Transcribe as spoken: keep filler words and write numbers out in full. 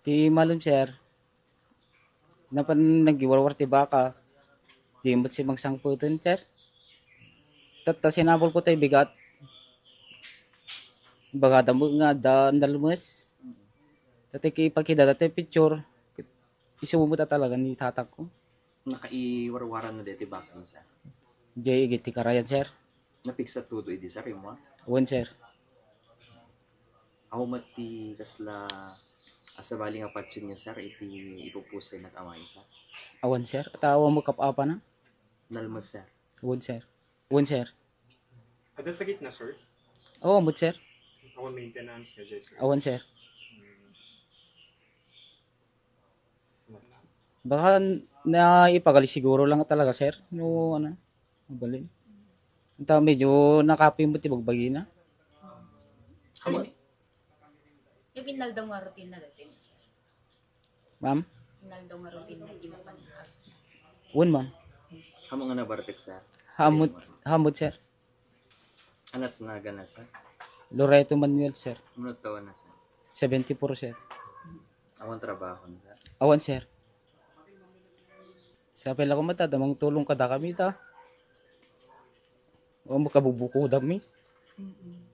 Di malem, sir. Napan naggiwarwar ti baka. Di met simangsangpeten, sir. Tatta sinabol ko tay bigat. Baga da met nga adda nalmes. Dati kipakita dati picture. Isu met a talaga ni tatang ko. Nakaiwarwaran na deti baka, sir? Jay, igit ti karayan, sir. Napigsa todo idi, sir, imo? Wen, sir. Awan met ti kasla a sabali nga patien yo, sir, iti ipupusay met amay, sir? Awan, sir. At awan mo kap-apa na? Nalmes, sir. Wen, sir. Wen, sir. Adda sakit na, sir? Oo, mut, sir. Awan maintenance nga, sir? Awan, sir. Hmm. Baka naipagali siguro lang talaga, sir. No, ano, mabalin. Anta, medyo nakapoy mo ti bagbagi na. Sir, yung inaldaw nga routine na dati, sir? Ma'am? Inaldaw nga routine na di mapanakag. Wen, ma'am. Amo nga nabartek, sir? Hamot, hamot, sir. Anat nagan na, sir? Loreto Manuel, sir. Ano taon na, sir? Seventy-four, sir. Awan trabaho na, sir? Awan, sir. Sapay la ko matada, mangtulong kada kami ta. O, makabubuko dami. Mm-mm.